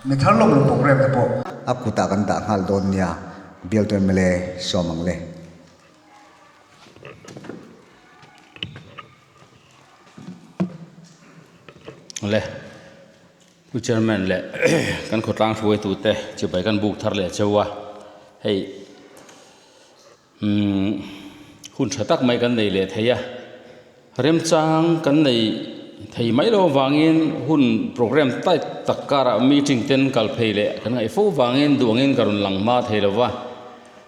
Mi thar lawm lo program te pawh a kutah kan dah nghal dawn nia, bialtu mla sawm ang le. Le Pu Chairman leh kan khawtlang hruaitute chibai kan buk thar leh cheu a, hei umm hun tha tak mai kan nei leh thei a, remchang kan nei thei mai lo avangin hun programme tight tak karah meeting ten kal phei leh kan ngaih fo vangin duh angin ka rawn lang hma thei lo va,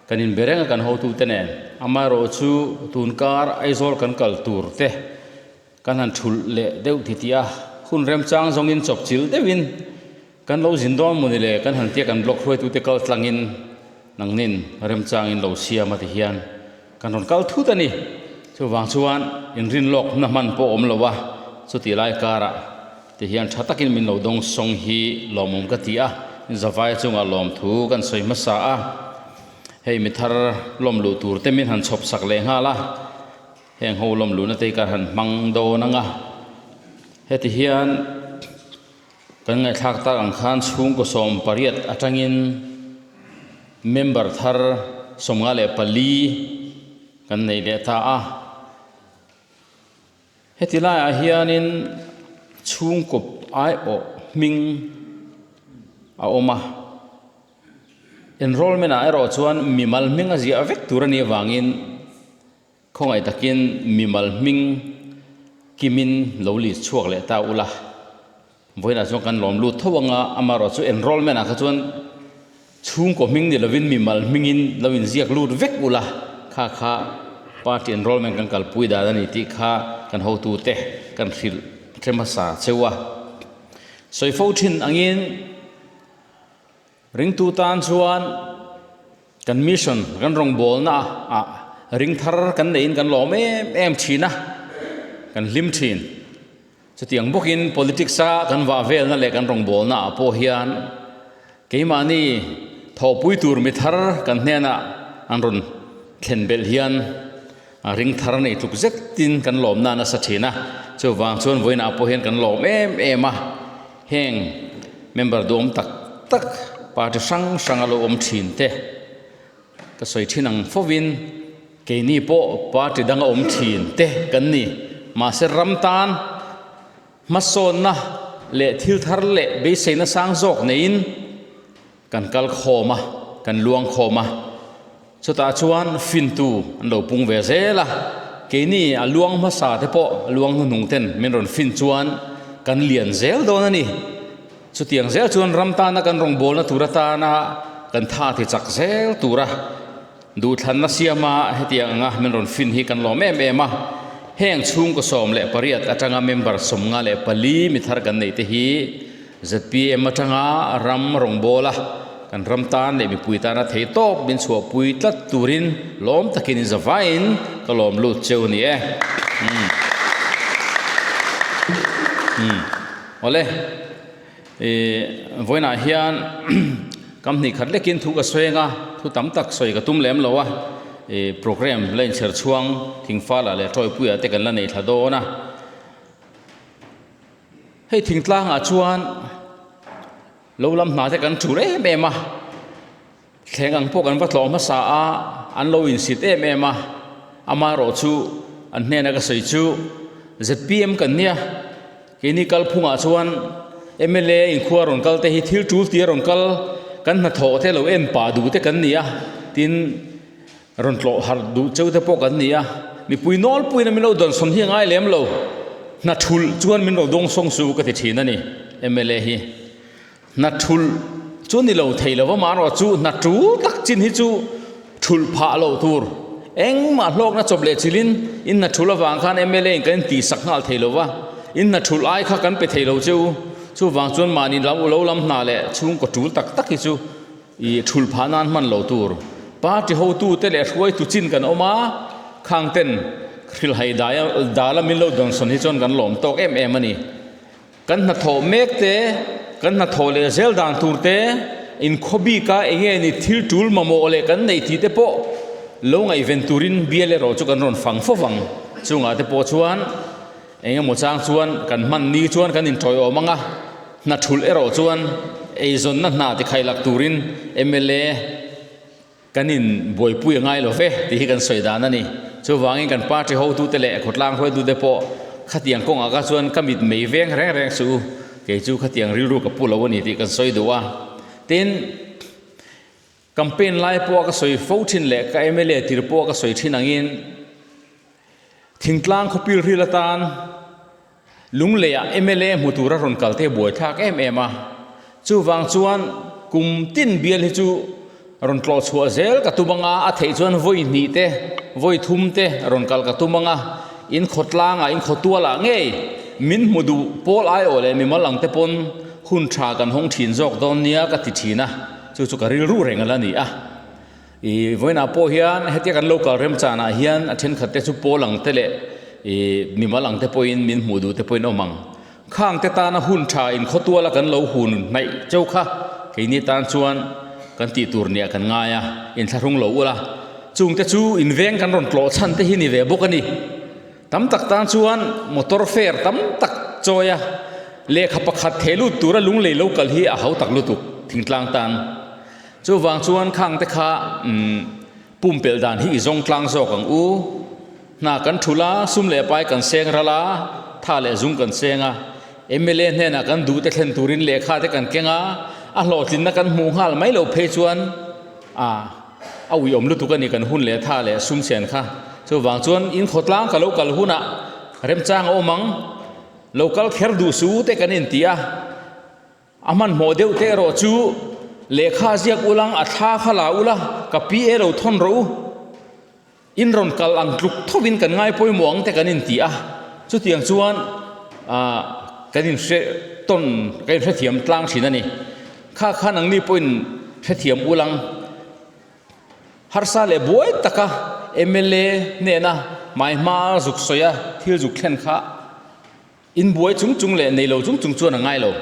kan inbe reng a kan hotute nen amaherawhchu tun kar Aizawl kan kal tur te. Kan han thulh leh deuh ti tih a, hun remchang zawngin chawp chil deuhin kan lo zin dawn mawni le kan han tia kan blog hruaitute kal tlangin nangnin remchangin lo siam a ti hian kan rawn kal thut a ni. Chuvang chuan inrin lawkna hman pawh awm lo a, chutih lai karah ti hian tha takin min lo dawng sawng hi lawmawm ka ti a, zavai chungah lawmthu kan sawi hmasa a, hei mi thar lawm luh tur te min han chhawp sak leh nghal a. Heng ho lawm luhna te hi ka han hmang dawn ang a, heti hian kan ngaihthlak tak ang khan chhungkaw 18 atangin member thar 54 kan nei leh ta a, heti laiah hianin chhungkaw aiawh hming a awm a. Enrollment ah erawh chuan mimal hming a ziah vek tur a nih avangin Khawngaih takin mimal hming kimin lo list chhuak leh ta ula, vawiinah chuan kan lawm lut tho anga, amaherawh chu enrollment ah kha chuan chhungkaw hming ni lovin mimal hmingin lo inziak lut vek ula, kha kha party enrollment kan kalpui dan a ni tih kha kan hotute kan hrilh hre hmasa cheu a. Sawi fo thin angin Ringtu tan chuan kan mission, kan rawngbawlna ah ring thar kan neihin kan lawm em em thin a, kan hlim thin. Chutiang bawkin politics a kan vah velna leh kan rawngbawlna ah pawh hian keimahni thawhpui tur mi thar kan hnenah an rawn thlen belh hian a ring thar nei tluk zetin kan lawmna nasa thin a. Chuvang chuan vawiinah pawh hian kan lawm em em a. Heng member duhawm tak tak party hrang hrang a lo awm thin te ka sawi thin ang fovin keini pawh party dang a awm thin te kan ni. Mahse ram tan hmasawnna leh thil thar leh beiseina sang zawk neiin kan kal khawm a, kan luang khawm a. Chutah chuan fintu an lo pung ve zel a, keini a luang hmasa te pawh a luang hnuhnung ten min rawn fin chuan kan lian zel dawn a ni. Chutiang zel chuan ram tana kan rawngbawlna tur atana kan tha ti chak zel tura duhthlanna siama hetiang anga min rawn fin hi kan lawm em em a. Heng chhungkaw 18 atanga member 54 mi thar kan neih te hi Zpm atanga ram rawngbawla kan ram tan leh mipui tana thei tawp min chhuahpui tlat turin lawm takin in zavaiin ka lawm lut cheu a ni e. Umm. Umm. Awle. Ih vawiinah hian kam hnih khat lekin thu ka sawi anga thu tam tak sawi ka tum lem lo a. Ih programme la inchher chhuang thingfala leh tawipuiah te kan la nei thla dawn a. Hei thingtlangah chuan lo lam hna te kan thur em em a, thleng ang pawh kan va tlawh hmasa a, an lo insit em em a, amaherawh chu an hnena ka sawi chu zpm kan nia, keini kalphungah chuan mla inkhua rawn kal te hi thil tul tia rawn kal kan hnathawh te lo en pah duh te kan ni a, tin Rawn tlawh harh duh cheu te pawh kan ni a, mipui nawlpuiin min lo dawnsawn hi a ngai lem lo. Hna thulh chuan min lo dawngsawng su ka ti thin a ni, mla hi. Hna thulh chu ni lo thei lo va, amaherawh chu hna tul tak chin hi chu thulh phah loh tur. Engmah hlawkna chawp leh chilhin in hna thulh avang khan mla in kan intihsak nghal thei lo va, in hna thulh ai kha kan pe thei lo cheu. Chuvang chuan mahni lo lam hna leh chhungkaw tul tak tak hi chu I thul phah nan hman lo tur party hotute leh hruaitu chin kan awm a, khang ten hrilhhai daia dala min lo dawnsawn hi chuan kan lawm tawk em em a ni. Kan hnathawh mek te, kan hnathawh leh zel dan tur te, inkhaw bika eng nge ni thil tul mamawh leh kan neih tih te pawh lo ngaihven turin bial erawh chu kan rawn fang fo vang. Chungah te pawh chuan eng emaw chang chuan kan hman ni chuan kan intawiawm ang a, hna thulh erawh chuan. eizawnna hna tikhailak turin mla Kan in buaipui a ngai lo ve tih hi kan sawi dan a ni. Chuvangin kan party hotute leh khawtlang hruaitute pawh khatiang kawngah kha chuan ka mit mei veng reng reng suh u, kei chu khatiang rilru ka pu lo a ni tih kan sawi duh a. Tin, campaign lai pawha ka sawi fo thin leh ka mla tir pawha ka sawi thin angin thingtlang khawpil ril atan Lungleiah mla hmu tura rawn kal te buaithlak em em a, chuvang chuan kum tin bial hi chu rawn tlawh chhuah zel ka tum anga, a theih chuan vawi hnih te, vawi thum te rawn kal ka tum anga, in khawtlangah, in khawtualah ngei min hmu duh pawl aiawh leh mimal ang te pawn hun tha kan hawng thin zawk dawn nia ka ti thin a, chu chu ka rilru reng a la ni a. I vawiinah pawh hian hetia kan local remchanah hian a thenkhat te chu pawl ang te leh i mimal ang te pawhin min hmuh duh te pawhin awm ang. Khang te tana hun tha in khawtuala kan lo hun hnaih cheu kha keini tan chuan kan tih tur nia kan ngai a, inthlahrung lo ula. Chung te chu inveng kan rawn tlawh chhan te hi ni ve bawk a ni. Tam tak tan chuan motor fare tam tak chawi a, lehkha pakhat theh lut tura lunglei lo kal hi a hau tak lutuk thingtlang tan. Chuvang chuan khang te kha pumpelh dan hi i zawng tlang zawk ang u. Hna kan thul a, sum leh pai kan seng ral a, tha leh zung kan seng a. Mla hnenah kan duh te thlen turin lehkha te kan keng a, a hlawhtlinna kan hmuh nghal mai lo phei chuan a a uiawm lutuk a ni kan hun leh tha leh sum sen kha. Chuvang chuan in khawtlang ka lo kal hunah remchang a awm ang, lo kal kher duh suh u te kan inti a. A hmanhmawh deuh te erawh chu lehkha ziak ulang a thla kha la ula ka pi e lo thawn rawh u. In rawn kal ang tluk thovin kan ngai pawimawh ang te kan inti a, chutiang chuan ah kan inhre tawn kan inhrethiam tlang thin a ni. Kha khan angni pawhin hrethiam ulang harsa leh buai taka mla hnena hmaihma zuk sawi a thil zuk thlen kha In buai chung chung leh nei lo chung chung chuan a ngai lo.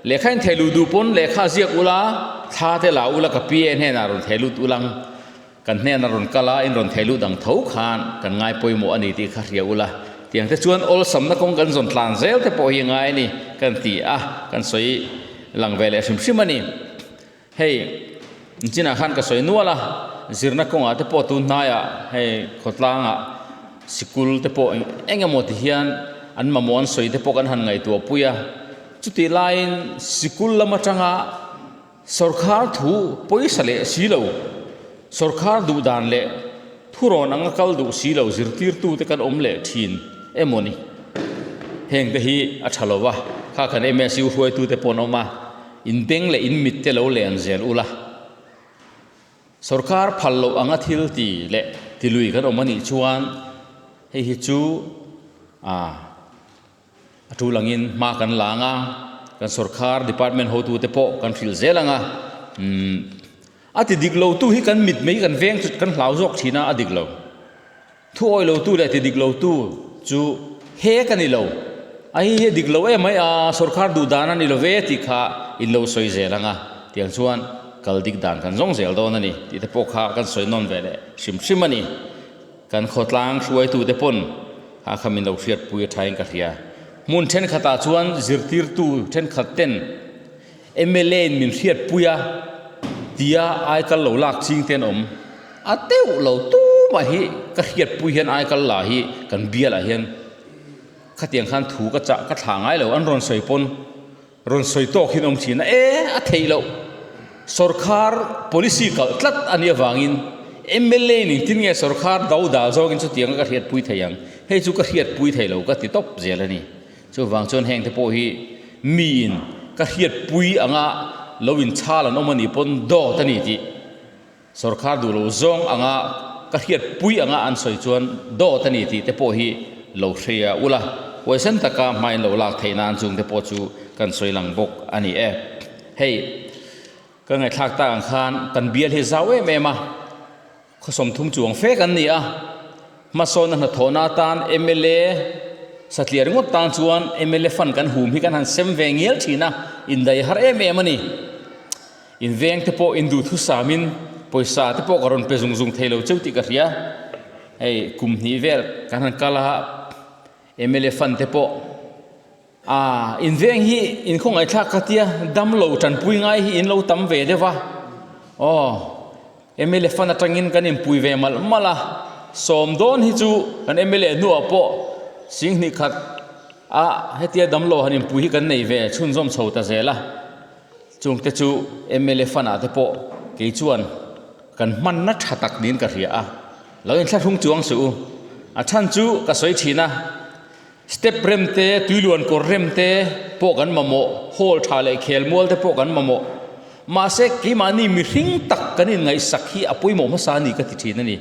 Lehkha in thei luh duh pawn lehkha ziak ula, thla te la ula ka PA hnenah rawn thei lut ulang, kan hnenah rawn kal a, in rawn thei lut ang tho khan kan ngai pawimawh a ni tih kha hria ula. Tiang te chuan awlsamna kawng kan zawn tlan zel te pawh hi a ngai a ni kan ti a, kan sawi lang ve leh hrim hrim a ni. Hei, chinah khan ka sawi nual a, zirna kawngah te pawh tun hnaiah hei khawtlangah sikul te pawh eng emaw ti hian an mamawh an sawi te pawh kan han ngaihtuah pui a. Chutih laiin sikul lam atanga sawrkhar thu pawisa leh si lo, sawrkhar duh dan leh thurawn anga kal duh si lo zirtirtu te kan awm leh thin emaw ni. Heng te hi a tha lo va, kha kan MSU hruaitu te pawh an awm a. In beng leh in mit te lo len zel ula, sorkar phal loh anga thil ti leh ti lui kan awm a nih chuan hei hi chu ah a tul angin hma kan la ang a, kan sorkar department hotute pawh kan hrilh zel ang a, umm a ti dik lotu hi kan mit mai kan veng chu kan hlau zawk thin a, a dik lo. Thu awi lotu leh ti dik lotu chu hek a ni lo. A hei hi a dik lo em mai a, sorkar duh dan a ni lo ve tih kha in lo sawi zel ang a, tiang chuan kal dik dan kan zawng zel dawn a ni tih te pawh kha kan sawi nawn ve leh hrim hrim a ni. Kan khawtlang hruaitute pawn kha kha min lo hriatpui a thain ka hria. Hmun thenkhatah chuan zirtirtu thenkhat ten mla in min hriatpui a tia aikal lo lak ching te an awm. A deuh lo tumah hi ka hriatpui hian aikal la hi kan bialah hian khatiang khan thu ka chah ka thlah ngai lo an rawn sawi pawn rawn sawi tawk hian awm thin a e a theih loh sawrkhar policy kalh tlat a nih avangin mla in engtin nge sawrkhar do dal zawngin chutianga ka hriatpui thei ang hei chu ka hriatpui thei lo ka ti tawp zel a ni. Chuvang chuan heng te pawh hi miin ka hriatpui anga lo inchhal an awm a nih pawn dawt a ni tih Sorkar duh lo zawng anga ka hriatpui anga an sawi chuan dawt a ni tih te pawh hi lo hria ula, huaisen taka hmain lo lak theih nan chung te pawh chu kan sawi lang bawk a ni e. Hei, ka ngaihthlak tak ang khan kan bial hi zau em em a, khaw 30 chuang fe kan ni a, hmasawnna hnathawhna atan mla satliah ringawt tan chuan mla fund kan hum hi kan han sem ve ngial thin a, indaih har em em a ni. In veng te pawh in duhthusamin pawisa te pawh ka rawn pe zung zung thei lo cheu tih ka hria. Hei kum hnih vel kan han kal a, mla fund te pawh Aaa in veng hi in khawngaihthlak ka tia damlo tanpui ngai hi in lo tam ve deuh a aw mla fund atangin kan inpui ve malh malh a sawm dawn hi chu kan mla hnuah pawh singhnih khat a hetia damlo han inpui hi kan nei ve chhunzawm chho ta zel a chungte chu mla fund ah te pawh kei chuan kan hmanna tha tak niin ka hria a lo inthlahrung chuang suh u a chhan chu ka sawi thin a. Step rem te, tuiluan kawr rem te pawh kan mamawh, hall tha leh khelmual te pawh kan mamawh. Mahse, keimahni mihring tak kan inngaihsak hi a pawimawh hmasa a ni ka ti thin a ni.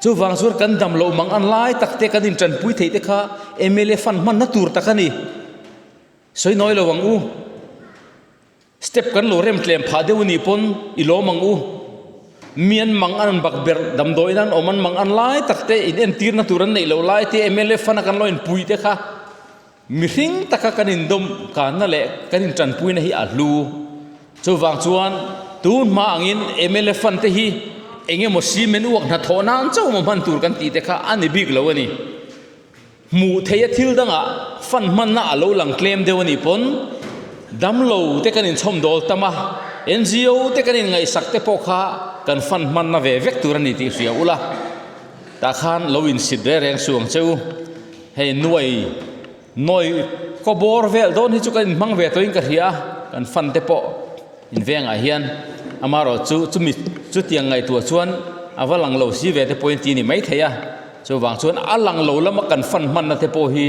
Chuvang chuan kan dam loh mang an lai tak te kan intanpui theih te kha mla fund hmanna tur tak a ni. Sawi nawi lo ang u. Step kan lo rem tlem phah deuh a nih pawn i lawm ang u. Mi an mang an bak ber damdawiin an awm an mang an lai tak te in entirna tur an neih loh lai te mla fund a kan lo inpui te kha mihring taka kan indawm kanna leh kan intanpuina hi a hlu. Chuvang chuan tun hma angin mla fund te hi eng emaw cement uak hnathawh nan chauh emaw hman tur kan tih te kha a ni bik lo a ni. Hmuh theih a thil dangah fund hmanna a lo lang tlem deuh a nih pawn damlo te kan inchhawm dawl tam a, NGO te kan inngaihsak te pawh kha kan fund hmanna ve vek tur a ni tih hria ula, tah khan lo insit reng reng suh ang che u. Hei nuai nawi kaw bawr vel dawn hi chu kan inhmang ve tawhin ka hria a, kan fund te pawh in vengah hian amaherawh chu chumi chutiang ngaihtuah chuan a va lang lo si ve te pawhin ti a ni maithei a. Chuvang chuan a lang lo lama kan fan hmanna te pawh hi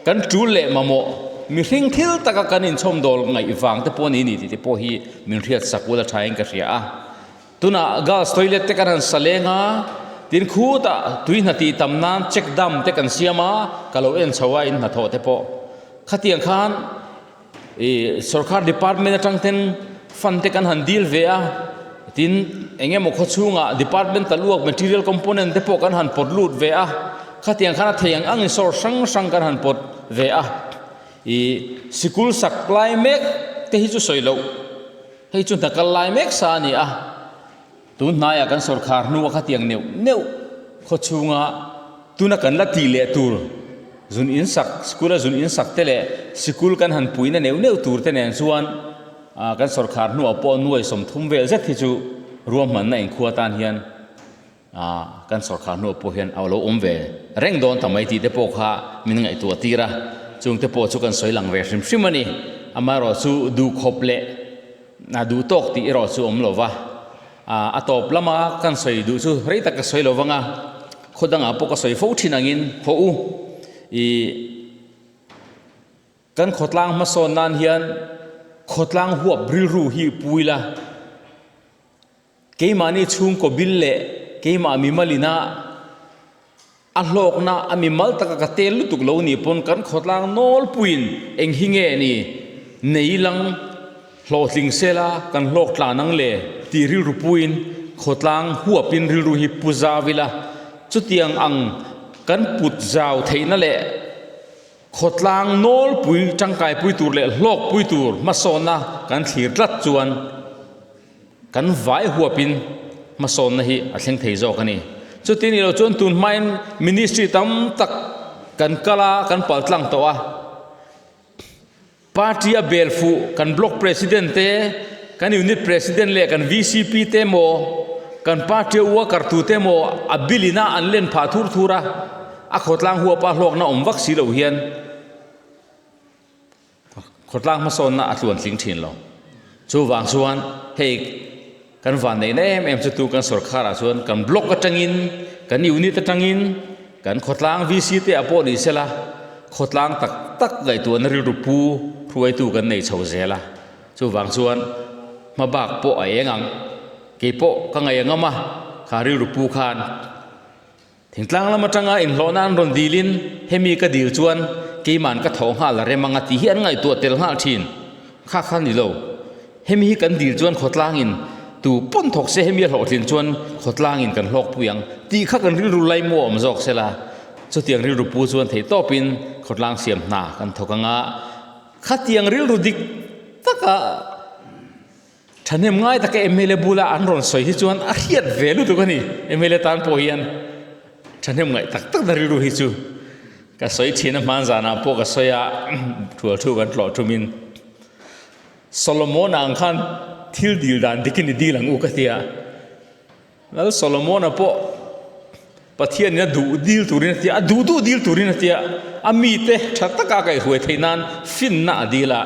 kan tul leh mamawh mihring thil taka kan inchhawmdawl ngaih vang te pawh a ni ni tih te pawh hi min hriat sak ula thain ka hria a. Tunah girls toilet te kan han sa leng a, tin khutah tui hna tih tam nan check dam te kan siam a, ka lo en chho a in hnathawh te pawh khatiang khan Ih sorkar department atang ten fund te kan han deal ve a, tin eng emaw khaw chhungah department ta luak material component te pawh kan han pawt lut ve a, khatiang khan a thei ang angin source hrang hrang kan han pawt ve a, ih sikul sak lai mek te hi chu sawi loh hei chu hna kal lai mek sa a ni a. Tun hnaiah kan sawrkhar hnua khatiang neuh neuh khaw chhunga tuna kan la tih leh tur zun in sak, sikul a zun in sak te leh sikul kan han puihna neuh neuh tur te nen chuan kan sawrkhar hnuah pawh nuai 30 vel zet hi chu ruahmanna inkhua tan hian kan sawrkhar hnuah pawh hian a lo awm ve reng dawn ta mai tih te pawh kha min ngaihtuah tir a, chung te pawh chu kan sawi lang ve hrim hrim a ni. Amaherawhchu duhkhawp leh. A duh tawk tih erawh chu awm lo va, a tawp lama kan sawi duh chu rei tak ka sawi lo vang a, khaw dangah pawh ka sawi fo thin angin haw u. Ih kan khawtlang hmasawn nan hian khawtlang huap rilru hi pui la, keimahni chhungkaw bil leh keimah mimalina A hlawkna a mimal taka ka tel lutuk lo nih pawn kan khawtlang nawlpuiin eng hi nge ni nei lang hlawhtling sela kan hlawk tlan ang le tih rilru puiin khawtlang huapin rilru hi pu zau ila chutiang ang kan put zau theihna leh khawtlang nawlpui tangkaipui tur leh hlawkpui tur hmasawnna kan thlir tlat chuan Kan vai huapin hmasawnna hi a thleng thei zawk a ni. Chuti ni lo chuan tun hmain ministry tam tak kan kal a, kan pal tlang tawh a. Party a bel fuh kan block president te, kan unit president leh kan VCP te emaw, kan party a worker tu te emaw a bill ina an len phah thur thur a, a khawtlang huapa hlawkna awm vak si lo hian, Khawtlang hmasawnna a tluan tling thin lo. Chuvang chuan hei kan vanneihna em em chu tu kan sawrkharah chuan kan block atangin, kan unit atangin, kan khawtlang VC te ah pawh ni sela khawtlang tak tak ngaihtuahna rilru pu hruaitu kan nei chho zel a. Chuvang chuan hmabak pawh a eng ang. Keipawh ka ngaih angam a, kha rilru pu khan. Thingtlang lam atanga inhlawhna an rawn dilin hemi ka dil chuan keiman ka thaw nghal a rem anga tih hi an ngaihtuah tel nghal thin. Kha kha ni lo. Hemi hi kan dil chuan khawtlangin tu pawn thawk se hemi a hlawhtlin chuan khawtlangin kan hlawkpui ang tih kha kan rilru laimu a awm zawk sela. Chutiang rilru pu chuan theihtawpin khawtlang siam hna kan thawk anga khatiang rilru dik taka Thahnem ngai taka mla bula an rawn sawi hi chuan a hriat ve lutuk a ni. Mla tan pawh hian thahnem ngaih tak tak na rilru hi chu. Ka sawi thin a hman zanah pawh ka sawi a, thual thu kan tlawh thumin Solomon-a ang khan thil dil dan dikin i dil ang u ka ti a. Lal Solomon-a pawh Pathianin a duh dil turin a ti a, a duh duh dil turin a ti a, a mite tha taka a kaihhruai theih nan finna a dil a,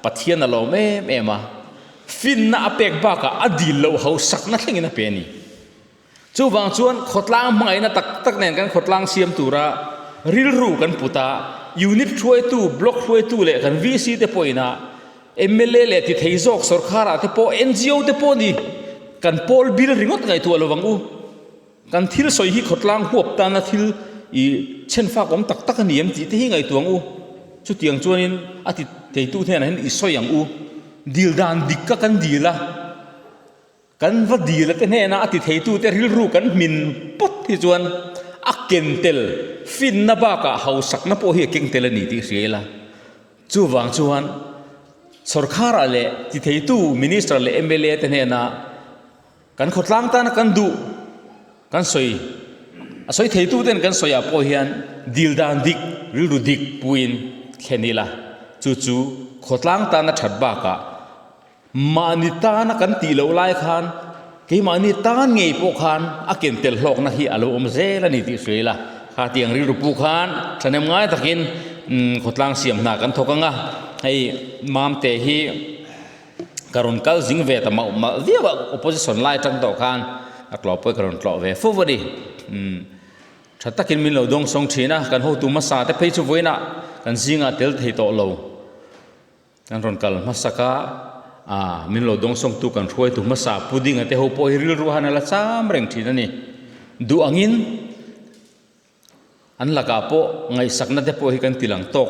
Pathian a lawm em em a, finna a pek bakah a dil loh hausakna thlengin a pe a ni. Chuvang chuan khawtlang hmangaihna tak tak nen kan khawtlang siam tura rilru kan put a, unit hruaitu, block hruaitu leh kan VC te pawhin a Mla leh ti thei zawk sorkharah te pawh ngo te pawh ni kan pawl bil ringawt ngaihtuah lo vang u. Kan thil sawi hi khawtlang huap tana thil i chhenfak awm tak tak a ni em tih te hi ngaihtuah ang u. Chutiang chuanin a ti theitu hnenah hian i sawi ang u. Dil dan dik ka kan dil a. Kan va dil a te hnena a ti theitute rilru kan hmin pawt hi chuan a ken tel finna bakah hausakna pawh hi a keng tel a ni tih hria ila. Chuvang chuan sawrkharah leh ti theitu Minister leh mla te hnena kan khawtlang tana kan duh kan sawi a sawi theitu ten kan sawiah pawh hian dil dan dik rilru dik puiin thlen ila. Chu chu khawtlang tana that bakah Mahni tana kan tih loh lai khan keimahni tan ngei pawh khan a ken tel hlawkna hi a lo awm zel a ni tih hria ila, kha tiang rilru pu khan thahnem ngai takin khawtlang siam hna kan thawk ang a, hei Mamte hi ka rawn kal zing ve ta mauh mauh viau a, opposition lai atang tawh khan a tlawh pawh ka rawn tlawh ve fo a ni. Tha takin min lo dawngsawng thin a, kan hotu hmasa te phei chu vawiinah kan zingah tel thei tawh lo. Kan rawn kal hmasak a, aah min lo dawngsawngtu kan hruaitu hmasa pudding a te ho pawh hi rilru han a la cham reng thin a ni. Duh angin an lakah pawh ngaihsakna te pawh hi kan ti lang tawk.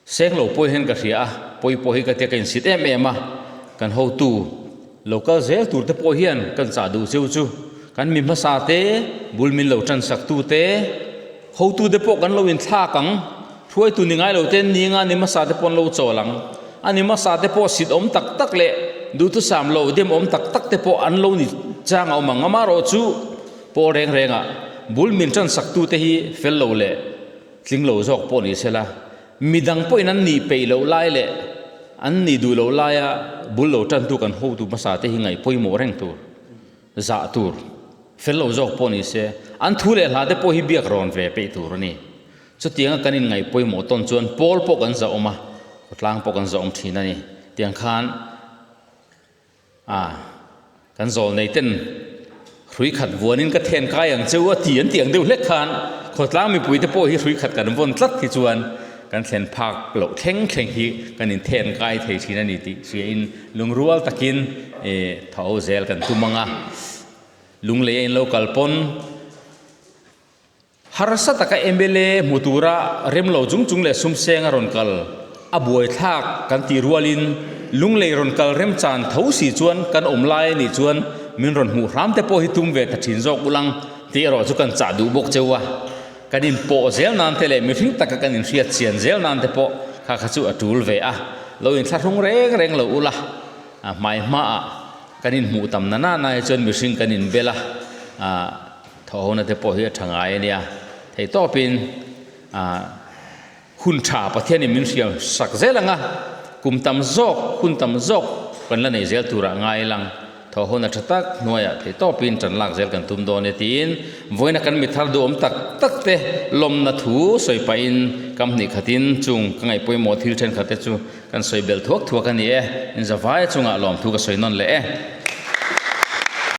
Seng lo pawh hian ka hria a, pawi pawh hi ka tia ka insit em em a, kan hotu lo kal zel tur te pawh hian kan chah duh cheu chu kan mi hmasa te bul min lo tansak tu te, hotu te pawh kan lo inthlak ang. Hruaitu ni ngai lo te ni anga ni hmasa te pawh an lo chawl ang. A ni hmasa te pawh sit awm tak tak leh duhthusam lo dem awm tak tak te pawh an lo ni chang a awm ang. Amaherawh chu pawl reng rengah bul min tansak tu te hi fel lo leh tling lo zawk pawh ni sela, midang pawhin an nih peih loh lai leh an nih duh loh laia bul lo tantu kan hotu hmasa te hi ngaih pawimawh reng tur, zah tur, fel lo zawk pawh ni se, an thu leh hla te pawh hi biak rawn ve peih tur a ni. Chutianga kan inngaih pawimawh tawn chuan pawl pawh kan zahawm a, khawtlang pawh kan zahawm thin a ni. Tiang khan ah kan zawl nei ten hrui khat vuanin ka then kai ang cheu a ti an tih ang deuh hlek khan khawtlang mipui te pawh hi hrui khat kan vawn tlat hi chuan kan thlen phak loh thleng thleng hi kan inthen kai thei thin a ni tih hriain lungrual takin tho zel kan tum ang a. Lunglei a in lo kal pawn. Harsa taka mla hmu tura rem lo chung chung leh sumseng a rawn kal a buaithlak kan tih rualin Lunglei rawn kal remchan tho si chuan kan awm lai a nih chuan min rawn hmuh hram te pawh hi tum ve ta thin zawk ulang tih erawh chu kan chah duh bawk cheu a. Kan inpawh zel nan te leh mihring taka kan inhriat chian zel nan te pawh kha kha chu a tul ve a, lo inthlahrung reng reng lo ula a hmai hmaah kan inhmuh tam na na na hi chuan mihring kan inbel a, Thawhhona te pawh hi a tha ngai a nia. Theihtawpin hun tha Pathianin min hriam sak zel ang a, kum tam zawk, hun tam zawk kan la nei zel turah ngai lang. Thawhhona tha tak hnuaiah theihtawpin tan lak zel kan tum dawn e tiin vawiina kan mi thar duhawm tak tak te lawmna thu sawi pahin kam hnih khatin chung ka ngaih pawimawh thil thenkhat te chu kan sawi belh thuak thuak a ni e. Inzavaia chungah lawmthu ka sawi nawn leh e.